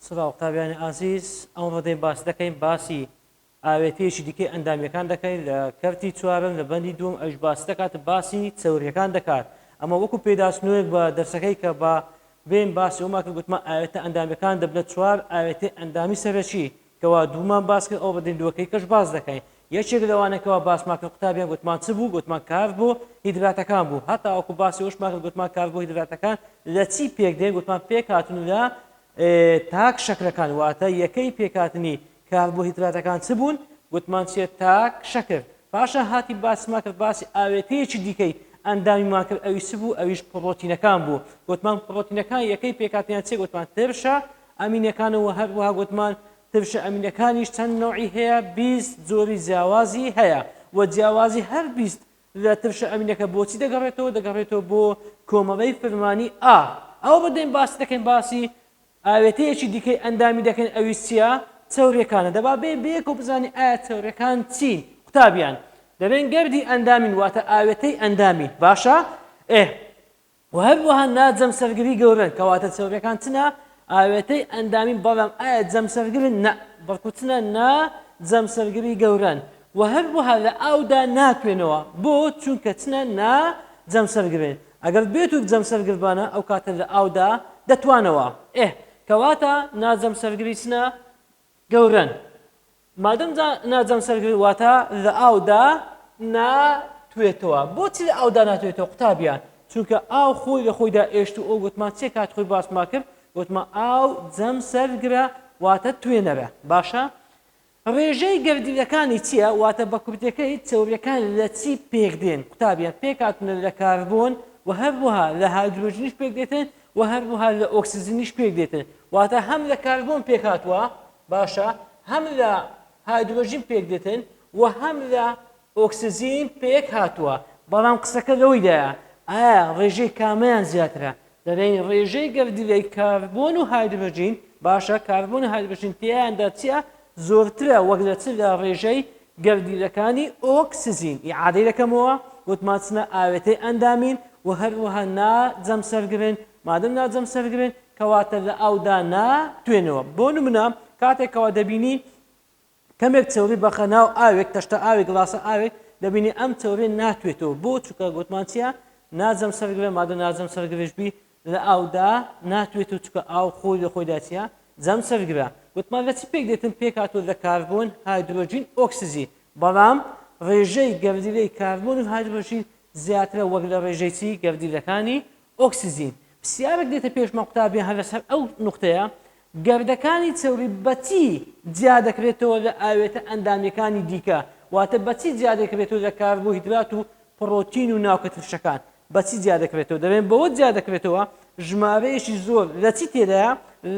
سڵاو قوتابیانی ئازیز، ئەمڕۆ دێین باس دەکەین باسی ئاوێتەیەکی دیکەی ئەندامیەکان دەکەین لە کەرتی چوارەم لە بەندی دووەم ئەویش باس دەکات باسی چەوریەکان دەکات ئەمە وەکو پێداچنەوەیەک بە دەرسەکەی کە بە بێن باسی ئەومان کرد گوتمان ئاوێتە ئەندامیەکان دەبنە چوار ئاوێتەی ئەندامی سەرەکی کەوا دوومان باس کرد ئەو بەدین دووەکەی کەش باس دەکەین یەکێک لەوانە کەوا باسمان کرد قوتابیان گوتمان چ بوو گوتمان کاربۆ هیدراتەکان بوو هەتاوەکو باسی ئەوشمان کرد گوتمان کاربۆ هیدراتەکان لە چی پێک دێن گوتمان پێکهاتن لە تاک شەکرەکان واتە یەکەی پێکهاتنی کاربۆهیدراتەکان چ بوون گوتمان چیە تاک شەکر پاشان هاتی باسمان کرد باسی ئاوێتەیەکی دیکەی ئەندامیمان کرد ئەویش چ بوو ئەویش پڕۆتینەکان بوو گوتمان پڕۆتینەکان یەکەی پێکهاتنیان چیە گوتمان ترشە ئەمینەکان و هەروەها گوتمان ترشە ئەمینەکانیش چەند نەوعی هەیە 20 جۆری جیاوازی هەیە و جیاوازی هەر 20 لە ترشە ئەمینەکە بۆچی دەگەڕێتەوە دەگەڕێتەوە بۆ کۆمەڵەی فرمانی ئا ئەوە بەدەین باسی دەکەین باسی ئاوێتەیەکی دیکەی ئەندامی دەکەین ئەویش چییە؟ چەوریەکانە دەبا بێ بەیەکەوە بزانین ئایا چەوریەکان چین قوتابیان دەبێن گەردی ئەندامین واتە ئاوێتەی ئەندامین باشە ئێ و هەروەها نا جەمسەرگری گەورەن کەواتە چەوریەکان چنە ئاوێتەی ئەندامین بەڵام ئایا جەمسەرگرن نا بەڵکو چنە نا جەمسەرگری گەورەن و هەروەها لە ئاودا ناتوێنەوە بۆ چونکە چنە نا جەمسەرگرن ئەگەر بێت و جەمسەرگربانە ئەو کاتە لە ئاودا دەتوانەوە ئێ کەواتە نا جەمسەرگری چنە گەورەن مادەم نا جەمسەرگر واتە لە ئاودا ناتوێتەوە. بۆچی لە ئاودا ناتوێتەوە قوتابیان؟ چونکە ئاو خۆی لە خۆیدا ئێشت و ئەو گوتمان چێ کات خۆی باسمان کرد گوتمان ئاو جەمسەرگرە واتە توێنەرە باشە ڕێژەی گەردیلەکانی چییە واتە بە کورتەکەی چەوریەکان لە چی پێک دێن قوتابیان پێکهاتوونە لە کاربۆن و هەروەها لە هایدرۆجنیش پێک دێتن و هەروەها لە ئۆکسجینیش پێک دێتن واتە هەم لە کاربۆن پێکهاتووە باشە هەم لە هایدرۆژین پێک دێتن و هەم لە ئۆکسجین پێک هاتووە بەڵام قسەکە لەوەیدایە ئایا ڕێژەی کامەیان زیاترە دەڵێین ڕێژەی گەردیلەی کاربۆن و هایدرۆژین باشە کاربۆن و هایدرۆژین تێیاندا چییە زۆرترە وەک لە چ لە ڕێژەی گەردیلەکانی ئۆکسجین ئیعادەی دەکەمەوە وتمان چنە ئاوێتەی ئەندامین و هەروەها نا جەمسەرگرن مادەم نا جەمسەرگرن کەواتە لە ئاودا ناتوێنەوە. بۆ نمونە کاتێک کەوا دەبینی کەمێک چەوری بەخە ناو ئاوێک تەشتە ئاوێک گڵاسە ئاوێک دەبینی ئەم چەوری ناتوێتەوە بۆ چونکە گوتمان چییە ناجەم سەرگرە مادە ناجەم سەرگرش بی لە ئاودا ناتوێت و چونکە ئاو خۆی لە خۆیدا چییە جەم سەرگرە گوتمان لە چی پێک دێتن پێکهاتووە لە کاربۆن هایدرۆجین ئۆکسجین بەڵام ڕێژەی گەردیلەی کاربۆن و هایدرۆجین زیاترە وەک لە ڕێژەی چی گەردیلەکانی ئۆکسجین. پرسیارێک دێتە پێشمان قوتابیان هەر لەسەر ئەو نوختەیە، گەردەکانی چەوری بە چی جیا دەکرێتەوە لە ئاوێتە ئەندامیەکانی دیکە؟ واتە بە چی جیا دەکرێتەوە لە کاربۆهیدرات و پڕۆتین و ناوکە ترشەکان؟ بە چی جیا دەکرێتەوە؟ دەڵێن بەوە جیا دەکرێتەوە ژمارەیەکی زۆر لە چی تێدایە؟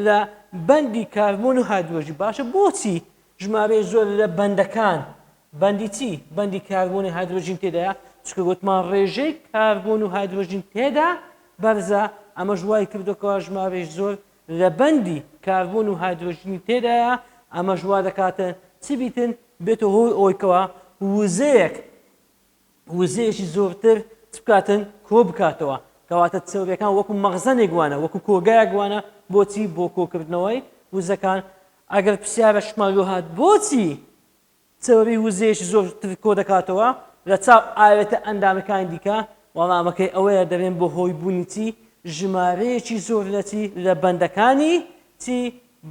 لە بەندی کاربۆن و هایدرۆجین. باشە بۆچی ژمارەی زۆر لە بەندەکان بەندی چی؟ بەندی کاربۆن و هایدرۆجین تێدایە، چونکە گوتمان ڕێژەی کاربۆن و هایدرۆجین تێدا بەرزە، ئەمەش وای کردووە کەوا ژمارەی زۆر لە بەندی کاربۆن و هایدرۆجینی تێدایە، ئەمەش وا دەکاتن چ بیتن؟ بێتە هۆی ئەوەی کەوا وزەیەک وزەیەکی زۆرتر چ بکاتن؟ کۆ بکاتەوە. کەواتە چەوریەکان وەکو مەخزەنێک وانە، وەکو کۆگایەک وانە، بۆچی؟ بۆ کۆکردنەوەی وزەکان. ئەگەر پرسیارەشمان لۆ هات بۆچی چەوری وزەیەکی زۆرتر کۆدەکاتەوە لە چاو ئاوێتە ئەندامەکانی دیکە؟ وەڵامەکەی ئەوەیە دەبێن بۆ هۆی بوونی چی؟ ژمارەیەکی زۆر لە چی؟ لە بەندەکانی چی؟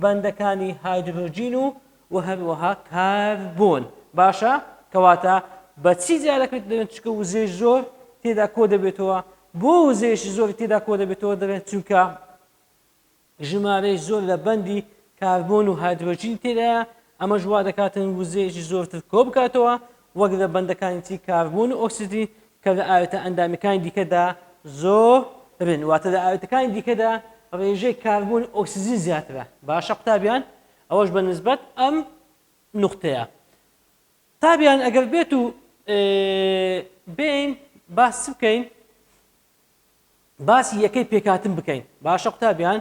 بەندەکانی هایدرۆجین و و هەروەها کاربۆن. باشە کەواتە بە چی جیا دەکرێت دەبێن چونکە وزەی زۆر تێدا کۆ دەبێتەوە بۆ وزەیەکی زۆری تێدا کۆ دەبێتەوە دەبێن چونکە ژمارەی زۆر لە بەندی کاربۆن و هایدرۆجین تێدایە، ئەمەش وا دەکاتن وزەیەکی زۆرتر کۆبکاتەوە وەک لە بەندەکانی تری کاربۆن و ئۆکسجین کە لە ئاوێتە ئەندامیەکانی دیکەدا زۆرن، واتە لە ئاوێتەکانی دیکەدا ڕێژەی کاربۆن و ئۆکسجین زیاترە. باشە قوتابیان ئەوەش بە نسبەت ئەم نوختەیە. قوتابیان ئەگەر بێت و بێین باس چ بکەین؟ باسی یەکەی پێکهاتن بکەین باشە قوتابیان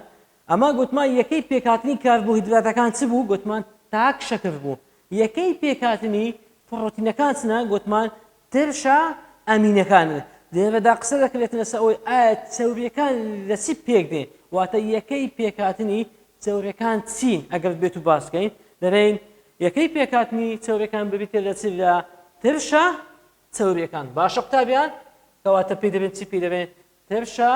ئەمە گوتمان یەکەی پێکهاتنی کاربۆهیدراتەکان چ بوو گوتمان تاک شەکر بوو یەکەی پێکهاتنی پڕۆتینەکان چنە گوتمان ترشە ئەمینەکانن لێرەدا قسە دەکرێت لەسەر ئەوەی ئایا چەوریەکان لە چی پێک دێن واتە یەکەی پێکهاتنی چەوریەکان چین ئەگەر بێت و باس کەین دەرێین یەکەی پێکهاتنی چەوریەکان بریتیە لە چ لە ترشە چەوریەکان باشە قوتابیان کەواتە پێی دەبێن چی پێی دەبێن ترشە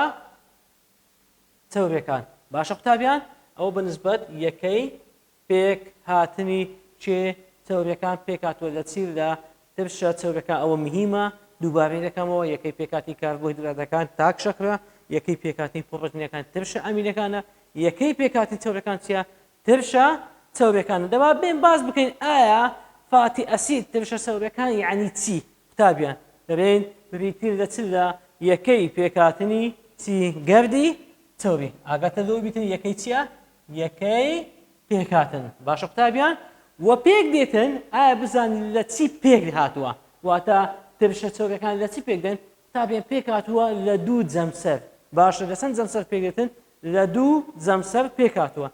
چەوریەکان باشە قوتابیان ئەوە بە نسبەت یەکەی پێک هاتنی چێ چەوریەکان پێکهاتووە لە چی لە ترشە چەوریەکان ئەوە مهیمە دووبارەی دەکەمەوە یەکەی پێکهاتنی کاربۆهیدراتەکان تاک شەکرە یەکەی پێکهاتنی پڕۆتینەکان ترشە ئەمینەکانە یەکەی پێکهاتنی چەوریەکان چیە ترشە چەوریەکانە دەبا بێن باس بکەین ئایا fatty acid ترشە چەوریەکان یعنی چی قوتابیان دەبێن بریتین لە چ لە یەکەی پێکهاتنی چی گەردی چەوری ئاگاتە لەوە بیتن یەکەی چییە یەکەی پێکهاتن باشە قوتابیان وە پێک دێتن ئایا بزانین لە چی پێک هاتووە واتە ترشە چەورەکان لە چی پێک دێن قوتابیان پێک هاتووە لە دوو جەمسەر باشە لە چەند جەمسەر پێک دێتن لە دوو جەمسەر پێک هاتووە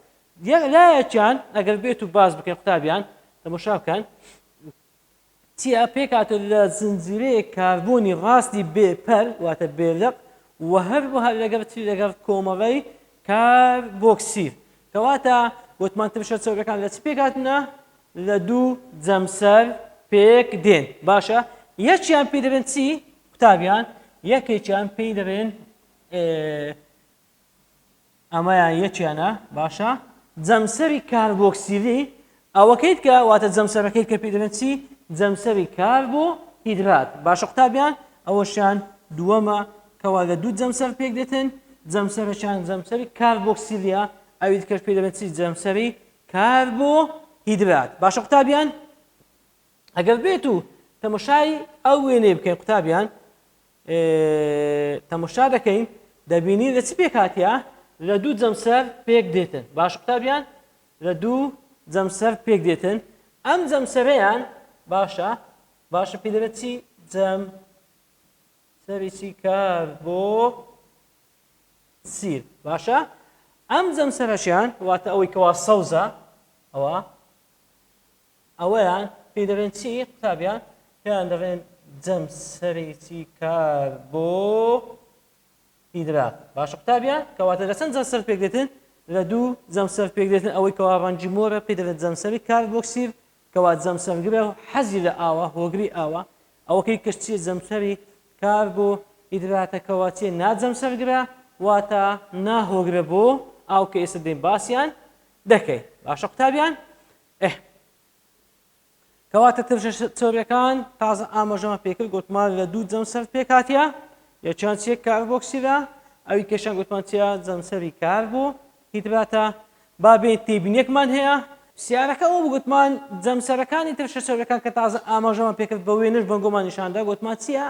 لایەکیان ئەگەر بێت و باس بکەین قوتابیان تەماشا بکەن چییە؟ پێکهاتووە لە زنجیرەیەک کاربۆنی ڕاستی بێ پەر واتە بێ لق و هەروەها لەگەڵ چی؟ لەگەڵ کۆمەڵەی کاربۆکسیل. کەواتە گوتمان ترشە چەورەکان لە چ پێکهاتنە؟ لە دوو جەمسەر پێک دێن. باشە یەکیان پێی دەبێن چی؟ قوتابیان یەکێکیان پێی دەبێن ئەمەیان یەکیانە باشە جەمسەری کاربۆکسیلی ئەوەکەیت کە واتە جەمسەرەکەیت کە پێی دەڵێن چی جەمسەری کاربۆ هیدرات باشە قوتابیان ئەوەشیان دووەمە کەوا لە دوو جەمسەر پێک دێتن جەمسەرەکیان جەمسەری کاربۆکسیلیە ئەوی دیکەش پێی دەڵێن چی جەمسەری کاربۆ هیدرات باشە قوتابیان ئەگەر بێت و تەمەشای ئەو وێنەی بکەین قوتابیان تەمەشا دەکەین دەبینین لە چ پێکهاتە لە دوو جەمسەر پێک دێتن باش قوتابیان لە دوو جەمسەر پێک دێتن ئەم جەمسەرەیان باشە باشە پێ دەبێت چی جەم سەری چی کار بۆ سیر باشە ئەم جەمسەرەشیان واتە ئەوەی کەوا سەوزە ئەوە ئەوەیان پێی دەڵێن چی قوتابیان؟ پێیان دەڵێن جەمسەرێکی کاربۆهیدرات. باشە قوتابیان کەواتە لە چەند جەمسەر پێک دێتن؟ لە دوو جەمسەر پێک دێتن ئەوەی کەوا ڕەنگی مۆرە پێی دەڵێن جەمسەری کاربۆکسیل کەوا جەمسەرگرە و حەزی لە ئاوە هۆگری ئاوە ئەوەکەی کەش چیە جەمسەری کاربۆهیدراتە کەوا چیە ناجەمسەرگرە واتە ناهۆگرە بۆ ئاو کە ئێستا دێین باسیان دەکەین باشە قوتابیان ئه کەواتە ترشە چەوریەکان تازە ئاماژەمان پێکرد گوتمان لە دوو جەمسەر پێکهاتیە یەکیان چیە کاربۆکسیلە ئەوی کەشان گوتمان چیە جەمسەری کاربۆ هیدراتە با بێن تێبینیەکمان هەیە پرسیارەکە ئەوە بوو گوتمان جەمسەرەکانی ترشە چەوریەکان کە تازە ئاماژەمان پێکرد بە وێنەش بەنگۆمان نیشاندا گوتمان چییە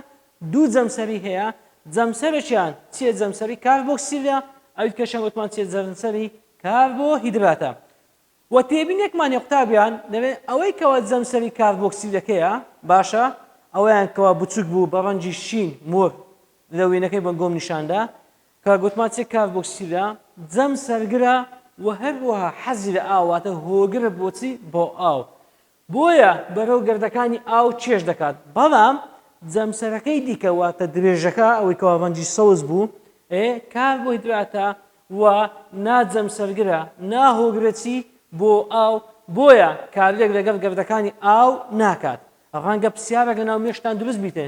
دوو جەمسەری هەیە جەمسەرێکیان چییە جەمسەری کاربۆکسیلە ئەوی کەشان گوتمان چیە جەمسەری کاربۆهیدراتە وە تێبینێکمان هەیە قوتابیان دەبێت ئەوەی کەوا جەمسەری کاربۆکسیلەکەیە باشە ئەوەیان کەوا بچوک بوو بە ڕەنگی شین مۆر لە وێنەکەی بەنگۆم نیشاندا کە گوتمان چێ کاربۆکسیلە جەمسەرگرە و هەروەها حەزی لە ئاو واتە هۆگرە بۆچی بۆ ئاو بۆیە بەرەو گەردەکانی ئاو کێش دەکات، بەڵام جەمسەرەکەی دیکە واتە درێژەکە ئەوەی کەوا ڕەنگی سەوز بوو ئێ کاربۆهیدراتە و نا جەمسەرگرە نا هۆگرە چی بۆ ئاو بۆیە کارلێک لەگەڵ گەردەکانی ئاو ناکات. ڕەنگە پرسیارێک لەناو مێشکتان دروست بیتێ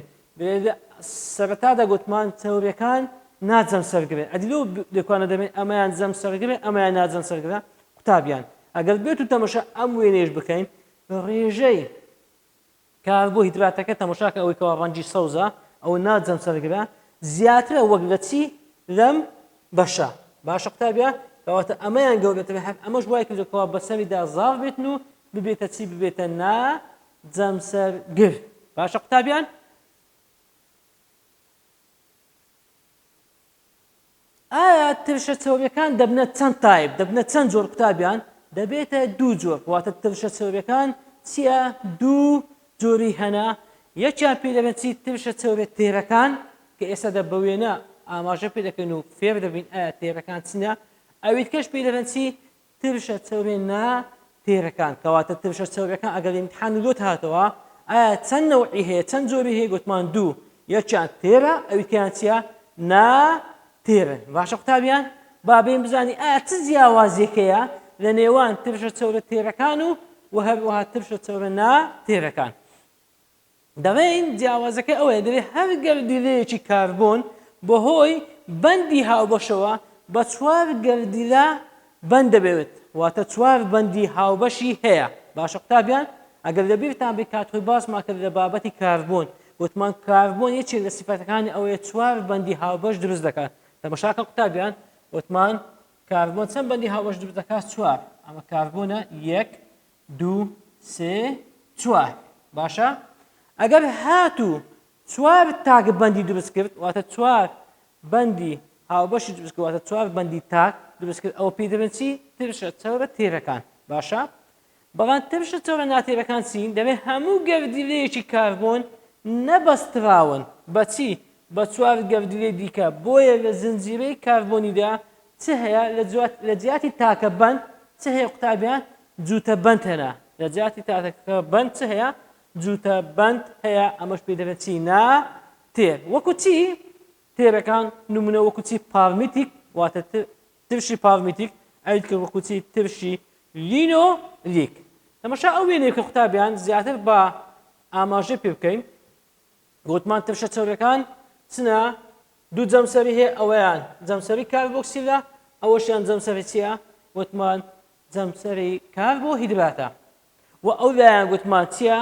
لە سەرەتادا گوتمان چەوریەکان نا جەمسەرگرن ئەدی لۆ لێکوانە دەبێن ئەمەیان جەمسەرگرە ئەمەیان ناجەمسەرگرە قوتابیان ئەگەر بێت و تەمەشا ئەم وێنەیەش بکەین ڕێژەی کاربۆهیدراتەکە تەمەشاکە ئەوەی کەوا ڕەنگی سەوزە ئەوە نا جەمسەرگرە زیاترە وەک لە چی لەم بەشە باشە قوتابیان کەواتە ئەمەیان گەورەترە هەر ئەمەش وای کردو کەوا بەسەریدا زاڵ بێتن و ببێتە چی ببێتە نا جەمسەرگر باشە قوتابیان ئایا ترشە چەوریەکان دەبنە چەند type دەبنە چەند جۆر قوتابیان دەبێتە دوو جۆر واتە ترشە چەوریەکان چییە دوو جۆری هەنە یەکیان پێی دەبێن چی ترشە چەوریە تێرەکان کە ئێستا دە بە وێنە ئاماژە پێ دەکەن و فێر دەبین ئایا تێرەکان چنە ئەویدکەش پێی دەبێن چی ترشە چەورێ نا تێرەکان کەواتە ترشە چەورەکان ئەگەر ئیمتحان لۆت هاتەوە ئایا چەند نەوعی هەیە چەند جۆری هەیە گوتمان دوو یەکیان تێرە ئەویکەیان چییە نا تێرن باشە قوتابیان با بێین بزانین ئایا چ جیاوازیەک هەیە لە نێوان ترشە چەورە تێرەکان و و هەروەها ترشە چەورە نا تێرەکان. دەڵێین جیاوازەکەی ئەوەیە دەبێت هەر گەردیلەیەکی کاربۆن بەهۆی بەندی هاوبەشەوە بە چوار گەردیلە بەند دەبێت واتە چوار بەندی هاوبەشی هەیە. باشە قوتابیان ئەگەر لەبیرتان بێت کات خۆی باسمان کرد لە بابەتی کاربۆن گوتمان کاربۆن یەکێک لە سیفەتەکانی ئەوەیە چوار بەندی هاوبەش دروست دەکات. تەماشاکە قوتابیان وتمان کاربۆن چەند بەندی هاوبەش دروست دەکات؟ چوار. ئەمە کاربۆنە یەک دوو سێ چوار. باشە ئەگەر هاتوو چوار تاک بەندی دروست کرد واتە چوار بەندی هاوبەشی دروست کرد واتە چوار بەندی تاک دروست کرد ئەوە پێی دەبن چی؟ ترشە چەورە تێرەکان. باشە بەڵام ترشە چەورە ناتێرەکان چین؟ دەبێت هەموو گەردیلەیەکی کاربۆن نەبەستراون بە چی؟ بە چوار گەردیلەی دیکە، بۆیە لە زنجیرەی کاربۆنیدا چ هەیە؟ لە جیاتی تاکە بەند چ هەیە قوتابیان؟ جووتە بەند هەیە. لە جیاتی تاکە بەند چ هەیە؟ جووتە بەند هەیە، ئەمەش پێی دەبێت چی؟ ناتێر. وەکو چی؟ تێرەکان نمونە وەکو چی؟ پالمیتیک واتە ترشی پالمیتیک، ئەوی دیکە وەکو چی؟ ترشی لینۆلیک. تەماشا ئەو وێنەیە کە قوتابیان زیاتر با ئاماژەی پێ بکەین. گوتمان ترشە چەورەکان چنە؟ دوو جەمسەری هەیە ئەوەیان جەمسەری کاربۆکسیلە ئەوەشیان جەمسەری چییە؟ گوتمان جەمسەری کاربۆهیدراتە و ئەو لایان گوتمان چییە؟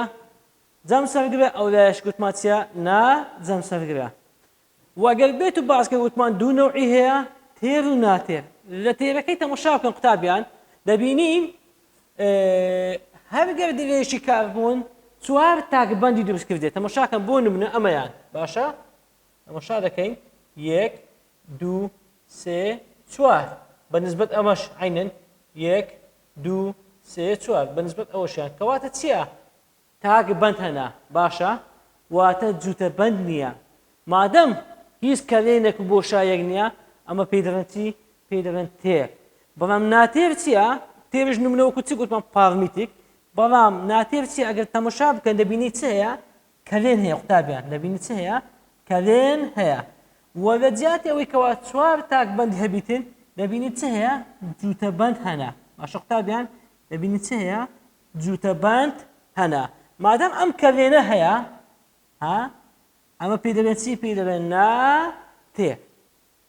جەمسەرگرە ئەو لایەش گوتمان چییە؟ نا جەمسەرگرە. وە گەر بێت و باس کەین وتمان دوو نەوعی هەیە تێر و ناتێر لە تێرەکەی تەمەشا بکەن قوتابیان دەبینین هەر گەردیلەیەکی کاربۆن چوار تاک بەندی دروست کردێت تەمەشاکەن بۆ نمونە ئەمەیان باشە تەمەشا دەکەین یەک دوو سێ چوار بە نسبەت ئەمەش عینن یەک دوو سێ چوار بە نسبەت ئەوەشیان کەواتە چییە تاک بەند هەنە باشە واتە جوتە بەند نیە مادەم هیچ کەلێنێک و بۆشایەک نیە ئەمە پێی دەڵێن چی پێی دەڵێن تێر بەڵام ناتێر چیە تێرش نمونە وەکو چی گوتمان پالمیتیک بەڵام ناتێر چیە ئەگەر تەمەشا بکەن دەبینی چ هەیە کەلێن هەیە قوتابیان دەبینی چ هەیە کەلێن هەیە و لە جیاتی ئەوەی کەوا چوار تاک بەند هەبیتن دەبینی چ هەیە جوتە بەند هەنە باشە قوتابیان دەبینی چ هەیە جووتە بەند هەنە. مادام ئەم کەلێنە هەیە ها ئەمە پێی دەڵێن چی؟ پێی دەڵێن نا تێر.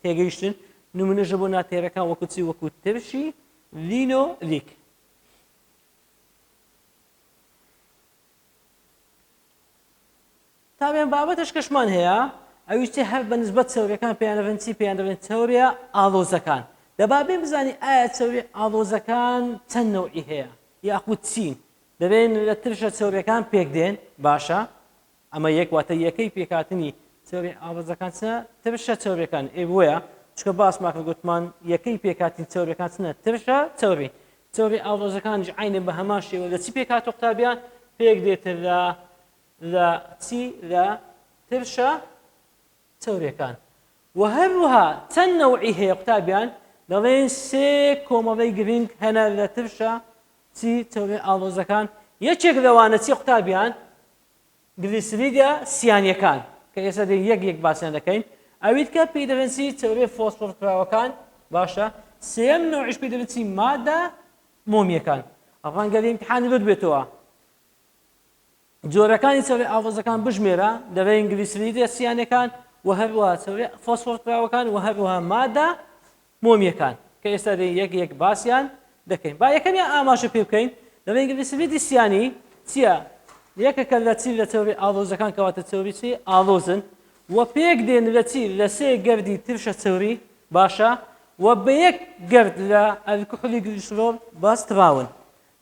تێگەیشتن؟ نمونەشە بۆ ناتێرەکان وەکو چی؟ وەکو ترشی لینۆلیک. تابیان بابەتەش کەشمان هەیە ئەویش چی هەر بە نسبەت چەوریەکان پێیان دەڵێن چی پێیان دەڵێن چەوریە ئاڵۆزەکان دەبا بێن بزانین ئایا چەوری ئاڵۆزەکان چەند نەوعی هەیە یاخود چین دەبێن لە ترشە چەوریەکان پێک دێن باشە ئەمە یەک واتە یەکەی پێکهاتنی چەوری ئاڵۆزەکان چە ترشە چەوریەکان ئێ بۆیە چونکە باسمان کرد گوتمان یەکەی پێکهاتنی چەوریەکان چنە ترشە چەوری چەوری ئاڵۆزەکانیش عینە بە هەمان شێوە لە چی پێکهاتووە قوتابیان پێک دێتە لە لە چی؟ لە ترشە چەوریەکان. وە هەروەها چەند نەوعی هەیە قوتابیان دەڵێن سێ کۆمەڵەی گرنگ هەنە لە ترشە چی چەوریە ئاڵۆزەکان یەکێک لەوانە چی قوتابیان گلیسریدە سیانیەکان کە ئێستا دێن یەک یەک باسیان دەکەین ئەویت کە پێی دەڵێن چی چەوریە فۆسفۆر کراوەکان باشە سێیەم نەوعیش پێی دەڵێن چی مادە مۆمیەکان ڕەنگە لە ئیمتیحانی لۆت بێتەوە جۆرەکانی چەوریە ئاڵۆزەکان بژمێرە، دەڵێین گلیسریدە سیانەکان و هەروەها چەوریە فۆسفۆرکراوەکان و هەروەها مادە مۆمیەکان کە ئێستا دێین یەک یەک باسیان دەکەین. با یەکەمیان ئاماژە پێ بکەین، دەڵێین گلیسریدی سیانی چییە؟ یەکێکە لە چی لە چەوری ئاڵۆزەکان کەواتە چەوری چی ئاڵۆزن و پێک دێن لە چی لە سێ گەردی ترشە چەوری باشە و بە یەک گەرد لە ئەلکحولی گلیسرۆڵ بەستراون.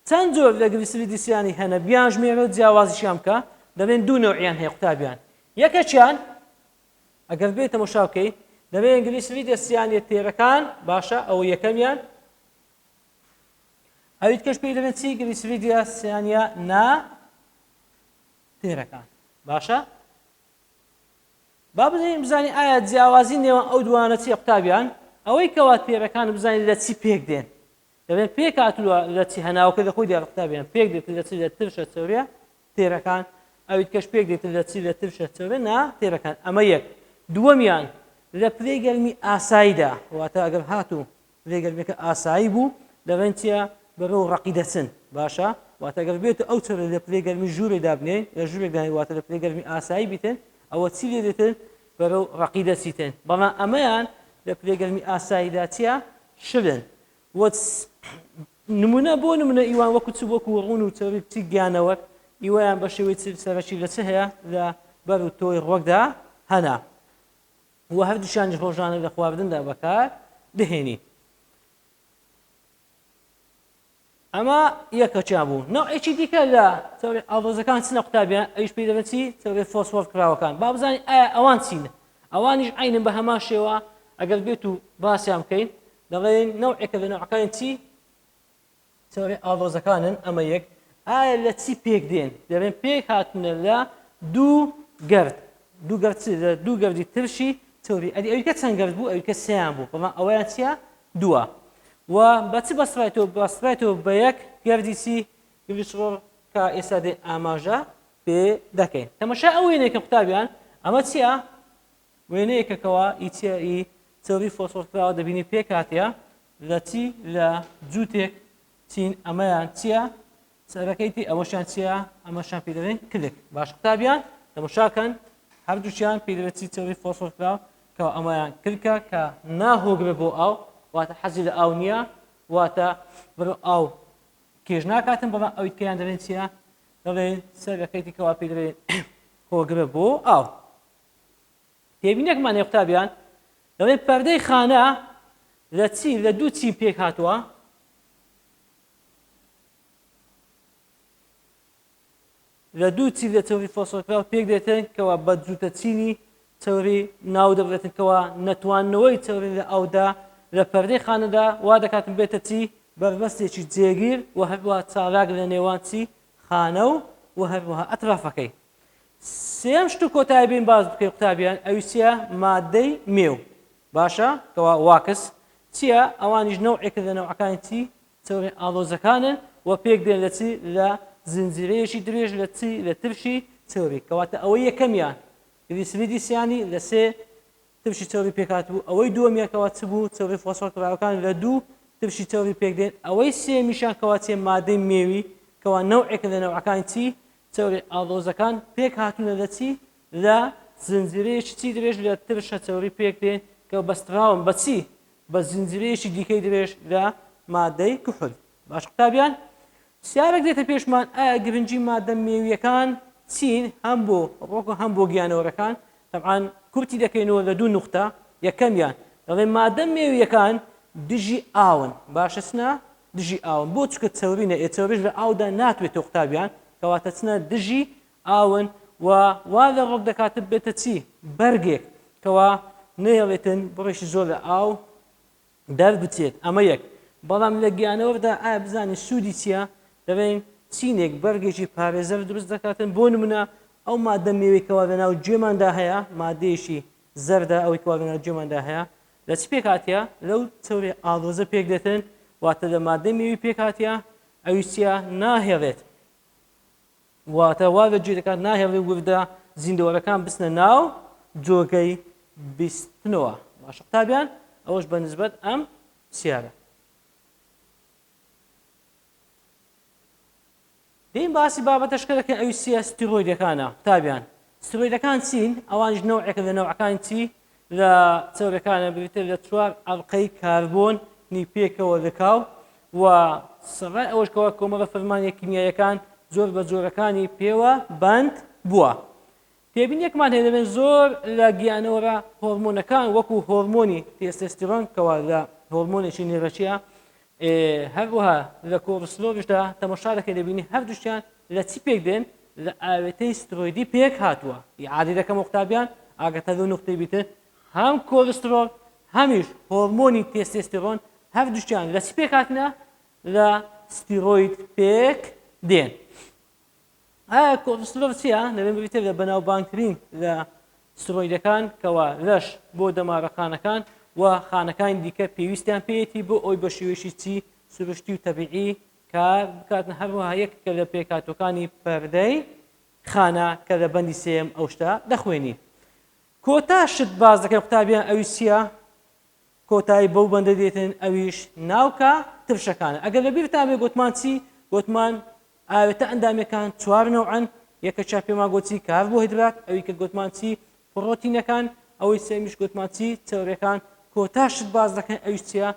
چەند جۆر لە گلیسریدی سیانی هەنە بیانژمێرە و جیاوازیشیان بکە، دەڵێن دوو نەوعیان هەیە قوتابیان یەکەکیان ئەگەر بێی تەمەشا بکەی دەڵێن گلیسریدە سیانیە تێرەکان باشە ئەوە یەکەمیان ئەوی کەش پێی دەڵێن چی گلیسریدە سیانیە نا تێرەکان باشە با بزانین بزانین ئایا جیاوازی نێوان ئەو دوانە چیە قوتابیان ئەوەی کەوا تێرەکان بزانین لە چی پێک دێن دەبێت پێکهاتووە لە چی هەناوەکە لە خۆی دیارە قوتابیان پێک دێت لە چی لە ترشە چەوریە تێرەکان ئەوی کەش پێک دێت لە چی لە ترشە چەوریە نا تێرەکان ئەمە یەک دووەمیان لە پلەی گەرمی ئاساییدا واتە ئەگەر هاتوو پلەی گەرمیەکە ئاسایی بوو دەڵێن چییە؟ بەرەو ڕەقی دەچن. باشە واتە گەر بێت و ئەو چەورە لە پلەی گەرمی ژوورێک دابنێین، لە ژوورێک دانێین واتە لە پلەی گەرمی ئاسایی بیتن، ئەوە چی لێ دێتن؟ بەرەو ڕەقی دەچیتن. بەڵام ئەمەیان لە پلەی گەرمی ئاساییدا چییە؟ شلن. وە نمونە بۆ نمونە ئیوان وەکو چ وەکو ڕون و چەوری چی گیانەوەر ئیوەیان بە شێوەی چ سەرەکی لە چ هەیە؟ لە بەر و تۆی ڕوەکدا هەنە. وە هەردووکیانیش ڕۆژانە لە خواردندا بەکار دەهێنین. ئەمە یەکەکیان بوو. نەوعێکی دیکە لە چەوری ئاڵۆزەکان چنە قوتابیان ئەویش پێی دەڵێن چی؟ چەوری فۆسفۆر کراوەکان. با بزانین ئایا ئەوان چین؟ ئەوانیش عەینن بە هەمان شێوە ئەگەر بێت و باسیان بکەین دەڵێن نەوعێکە لە نەوعەکانی چی؟ چەوری ئاڵۆزەکانن. ئەمە یەک. ئایا لە چی پێک دێن؟ دەڵێن پێک هاتوونە لە دوو گەرد. دوو گەرد چ؟ لە دوو گەردی ترشی چەوری. ئەدی ئەویکە چەند گەرد بوو؟ ئەویکە سێیان بوو. بەڵام ئەوەیان چییە؟ دووە. و بە چ بەسترایتەوە؟ بەسترایتەوە بە یەک گەردی چی؟ گلیسرۆڵ کە ئێستا دێ ئاماژە پێ دەکەین. تەمەشای ئەو وێنەیە قوتابیان، ئەمە چییە؟ وێنەیەکە کەوا ئی چییە؟ ئی چەوری فۆسفۆر کراوە دەبینی پێکهاتیە لە چی؟ لە جووتێک چین. ئەمەیان چییە؟ سەرەکەی تی ئەوەشیان چییە؟ ئەمەشیان پێ دەڵێن کلک. باش قوتابیان تەمەشاکەن هەردووکیان پێ دەڵێن چی؟ چەوری فۆسفۆر کراوە کە ئەمەیان کلکە کە ناهۆگرە بۆ ئاو، واتە حەزی لە ئاو نییە، واتە بەرەو ئاو کێش ناکاتن. بەڵام ئەوی کەیان دەڵێن چییە؟ دەڵێن سەرەکەیتی کەوا پێ دەڵێن هۆگرە بۆ ئاو. تێبینێکمان هەیە قوتابیان، دەڵێن پەردەی خانە لە چی؟ لە دوو چین پێک هاتووە. لە دوو چین لە چەوری فۆسفۆرکراو پێک دێتن کەوا بە جووتە چینی چەوری ناو دەبرێتن، کەوا نەتواندنەوەی چەوری لە ئاودا لە پەردەی خانەدا وا دەکاتن بێتە چی؟ بەربەستێکی جێگیر و هەروەها چالاک لە نێوان چی؟ خانە و و هەروەها ئەترافەکەی. سێیەم شت و کۆتایی بین باس بکەین قوتابیان ئەویش چییە؟ مادەی مێو. باشە کەوا wax چییە؟ ئەوانیش نەوعێکن لە نەوعەکانی چی؟ چەوری ئاڵۆزەکانن و پێک دێن لە چی؟ لە زنجیرەیەکی درێژ لە چی؟ لە ترشی چەوری. کەواتە ئەوەی یەکەمیان گلیسریدی سیانی لە سێ ترشی چەوری پێکهاتبوو، ئەوەی دووەمیان کەوا چ بوو؟ چەوری فۆسفۆر کراوەکان لە دوو ترشی چەوری پێک دێن، ئەوەی سێیەمیشیان کەوا چیە؟ مادەی مێوی کەوا نەوعێکن لە نەوعەکانی چی؟ چەوری ئاڵۆزەکان پێک هاتوونە لە چی؟ لە زنجیرەیەکی چی درێژ لە ترشە چەوری پێک دێن کە بەستراون بە چی؟ بە زنجیرەیەکی دیکەی درێژ لە مادەی کحول. باش قوتابیان پرسیارێک دێتە پێشمان ئایا گرنگی مادە مێویەکان چین هەم بۆ ڕۆک و هەم بۆ گیانەوەرەکان؟ تەبعەن کورتی دەکەینەوە لە دوو نوختە. یەکەمیان دەڵێن مادە مێویەکان دژی ئاون. باشە چنە دژی ئاون؟ بۆ؟ چونکە چەورینە، ئێ چەوریش لە ئاودا ناتوێتەوە قوتابیان، کەواتە چنە دژی ئاون و وا لە ڕۆک دەکات ببێتە چی؟ بەرگێک کەوا نەیەڵێتن بڕێکی زۆر لە ئاو دەربچێت. ئەمە یەک. بەڵام لە گیانەوەردا ئایا بزانین سوودی چییە؟ دەڵێن چینێک بەرگێکی پارێزەر دروست دەکاتن. بۆ نمونە ئەو مادە مێوەی کەوا لەناو گوێماندا هەیە، مادەیەکی زەردە ئەوەی کەوا لەناو گوێماندا هەیە لە چی پێکهاتیە؟ لەو چەوری ئاڵۆزە پێک دێتن، واتە لە مادەی مێوی پێکهاتیە. ئەویش چییە؟ ناهێڵێت، واتە وا لە گوێ دەکات ناهێڵێ وردە زیندەوەرەکان بچنە ناو جۆگەی بیستنەوە. باشە قوتابیان ئەوەش بە نسبەت ئەم پرسیارە. دێین باسی بابەتەشکە دەکەین ئەوی چییە؟ ستیرۆیدەکانە. قوتابیان ستیرۆیدەکان چین؟ ئەوانیش نەوعێکە لە نەوعەکانی چی؟ لە چەورەکانە، بریتیە لە چوار ئەڵقەی کاربۆنی پێکەوە لکاو و سەرەڕای ئەوەش کەوا کۆمەڵە فەرمانیە کیمیاییەکان جۆر بە جۆرەکانی پێوە بەند بووە. تێبینیەکمان هەیە دەبێن زۆر لە گیانەوەرە هۆرمۆنەکان وەکو هۆرمۆنی تێستێستیرۆن کەوا لە هۆرمۆنێکی نێرەکیە، هەروەها لە کۆڵسترۆڵیشدا تەمەشا دەکەی دەبینی هەردووشیان لە چی پێک دێن؟ لە ئاوێتەی سترۆیدی پێک هاتووە. ئیعادەی دەکەم قوتابیان ئاگاتان لەو نوختەی بیتن، هەم کۆلسترۆڵ هەمیش هۆرمۆنی تێستێستیرۆن هەردووشیان لە چی پێک هاتنە؟ لە ستیرۆید پێک دێن. ئایا کۆلسترۆڵ چییە؟ دەبێت بریتیە لە بەناوبانگترین لە سترۆیدەکان کەوا لەش بۆ دەمارەخانەکان و خانەکانی دیکە پێویستیان پێیەتی بۆ ئەوی بە شێوەیەکی چی سروشتی و تەبیعی کار بکاتن. هەروەها یەکێکە لە پێکهاتووەکانی پەردەی خانە کە لە بەندی سێیەم ئەو شتە دەخوێنین. کۆتا شت باس دەکەین قوتابیان ئەویش چییە؟ کۆتایی بەو بەندە دێتن ئەویش ناوکە ترشەکانە. ئەگەر لە بیرتان بێ گۆتمان چی؟ گۆتمان ئاوێتە ئەندامیەکان چوار نەوعن، یەکەکیان پێمان گۆت چی؟ کاربۆهیدرات، ئەوی کە گۆتمان چی؟ پڕۆتینەکان، ئەوەی سێمیش گۆتمان چی؟ چەوریەکان، کۆتا شت باس دەکەین ئەویش چیە؟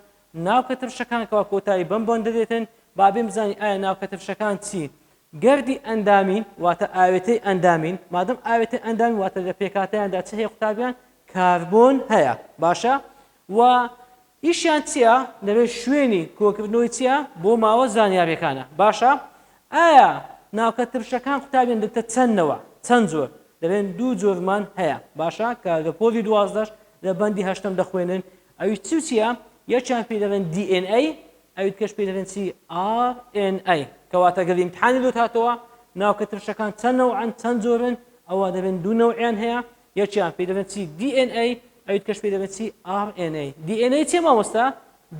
ناوکە ترشەکان کەوا کۆتایی بەم بەندە دێتن، با بێن بزانین ئایا ناوکە ترشەکان چین؟ گەردی ئەندامین واتە ئاوێتەی ئەندامین، مادەم ئاوێتەی ئەندامین واتە لە پێکهاتەیاندا چ هەیە قوتابیان؟ کاربۆن هەیە باشە و ئیشیان چییە؟ دەبێت شوێنی کۆکردنەوەی چییە؟ بۆ ماوە زانیاریەکانە باشە ئایا ناوکە ترشەکان قوتابیان دەبتە چەند نەوە چەند جۆر؟ دەبێن دوو جۆرمان هەیە باشە کە لە پۆلی دوازدەش لە بەندی هەشتەم دەخوێنن ئەویش چی و چییە؟ یەکیان پێی دەڵێن DNA ئەوی دیکەش پێی دەڵێن چی؟ RNA کەواتە گەر ئیمتحانی لۆت هاتەوە ناوکە ترشەکان چەند نەوعن چەند جۆرن ئەوە دەبێن دوو نەوعیان هەیە یەکیان پێی دەڵێن چی؟ DNA ئەوی دیکەش پێی دەڵێن چی؟ RNA DNA چیە مامۆستا؟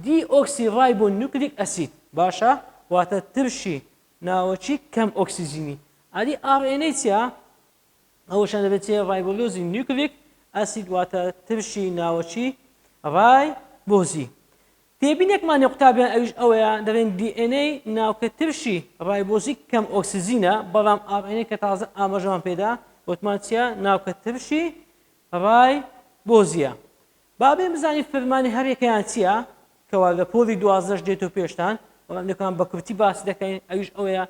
deoxyribonucleic acid باشە واتە ترشی ناوەکی کەم ئۆکسجینی ئەدی RNA چیە؟ ئەوەشیان دەبێت چیە؟ ڕایبۆلۆزی nucleic acid واتە ترشی ناوەکی ڕایبۆزی. تێبینێکمان هەیە قوتابیان ئەویش ئەوەیە دەڵێن DNA ناوکە ترشی ڕایبۆزی کەم ئۆکسجینە بەڵام RNA کە تازە ئاماژەمان پێدا وتمان چیە؟ ناوکە ترشی ڕایبۆزیە. با بێین بزانین فرمانی هەر یەکەیان چییە کەوا لە پۆلی دوازدەش دێتەوە پێشتان، بەڵام لێکان بە کورتی باسی دەکەین ئەویش ئەوەیە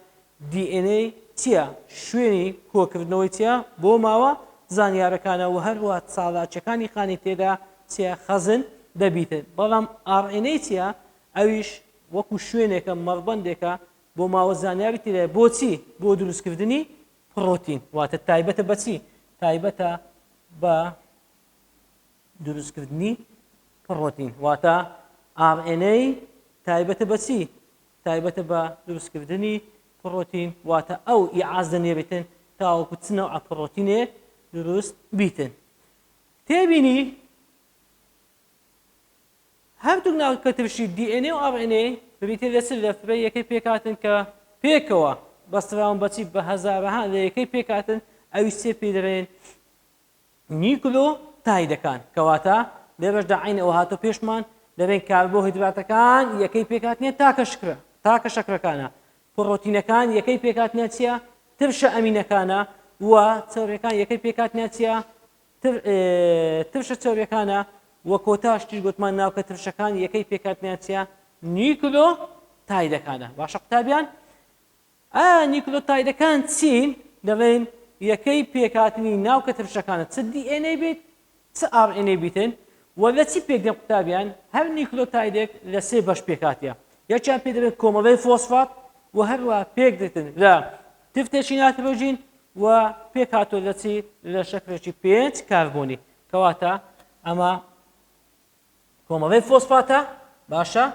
DNA چییە، شوێنی کۆکردنەوەی چییە، بۆ ماوە زانیارەکانە و هەروەها چالاکیەکانی خانەی تێدا چییە خەزن دەبیتن، بەڵام RNA چییە ئەویش وەکو شوێنێکە مەڕبەندێکە بۆ ماوە زانیاری تێدایە بۆچی بۆ دروستکردنی پڕۆتین واتە تایبەتە بەچی تایبەتە بە دروستکردنی پڕۆتین واتە RNA تایبەتە بە چی؟ تایبەتە بە دروستکردنی پڕۆتین واتە ئەو ئیعاز دەنێریتن تاوەکو چ نەوعە پڕۆتینێک دروست بیتن. تێبینی هەردووک ناوکە ترشی DNA و RNA بریتیە لە چ لە فرە یەکەی پێکهاتن کە پێکەوە بەستراون بە چی بە هەزارەها لە یەکەی پێکهاتن ئەویش چیە پێی دەڵێن نیوکلۆتایدەکان، کەواتە لێرەشدا عەین ئەوە هاتۆ پێشمان، دەبێن کاربۆهیدراتەکان یەکەی پێکهاتنیان تاکە شکرە، تاکە شەکرەکانە، پڕۆتینەکان یەکەی پێکهاتنیان چییە؟ ترشە ئەمینەکانە و چەوریەکان یەکەی پێکهاتنیان چییە؟ ترشە چەوریەکانە و کۆتا شتیش گوتمان ناوکە ترشەکان یەکەی پێکهاتنیان چییە؟ نیوکلۆتایدەکانە. باشە قوتابیان؟ ئایا نیوکلۆتایدەکان چین؟ دەڵێین یەکەی پێکهاتنی ناوکە ترشەکانە چ DNA بیت چ RNA بیتن و لە چی پێکدێن قوتابیان هەر نیوکلۆتایدێک لە سێ بەش پێکهاتیە یەکیان پێ دەڵێن کۆمەڵەی فۆسفات و هەروە پێکدێتن لە تفتێکی ناترۆژین و پێکهاتوە لە چی لە شەکرێکی پێنج کاربۆنی کەواتە ئەمە کۆمەڵەی فۆسفاتە باشە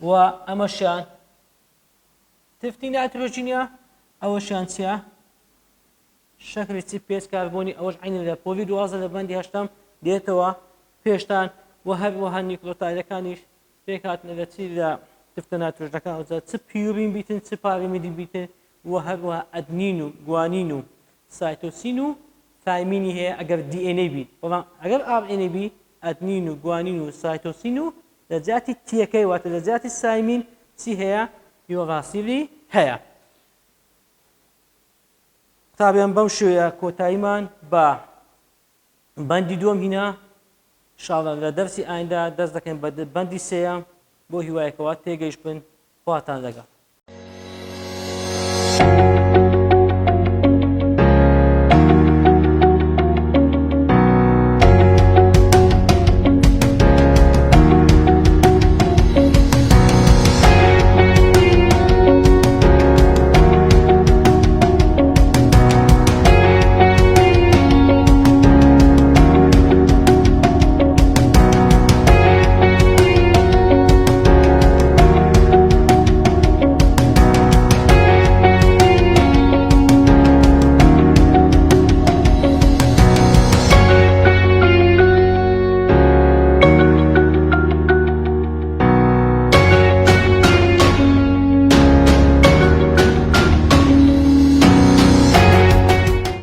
و ئەمەشیان تفتی نایترۆجینە ئەوەشیان چیە شەکری چی پێچ کاربۆنی ئەوەش عینی لە پۆلی 12 لە بەندی هەشتەم دێتەوە پێشتان و هەروەها نیوکلۆتایدەکانیش پێکهاتنە لە چی لە تفتە نایترۆژنەکان ئەوجا چ پیورین بیتن چ پاریمیدین بیتن و هەروەها ئەدنین و گوانین و سایتۆسین و ثایمینی هەیە ئەگەر DNA بیت بەڵام ئەگەر RNA بی ئەدنین و گوانین و سایتۆسین و لە جیاتی تیەکەی واتە لە جیاتی سایمین چی هەیە؟ یۆراسیلی هەیە. قوتابیان بەم شێوەیە کۆتاییمان بە بەندی دووەم هینا شاڵە لە دەرسی ئایندە دەست دەکەین بە بەندی سێیەم بۆ هیوایەکەوە تێگەیشتبن خواتان لەگەڵ.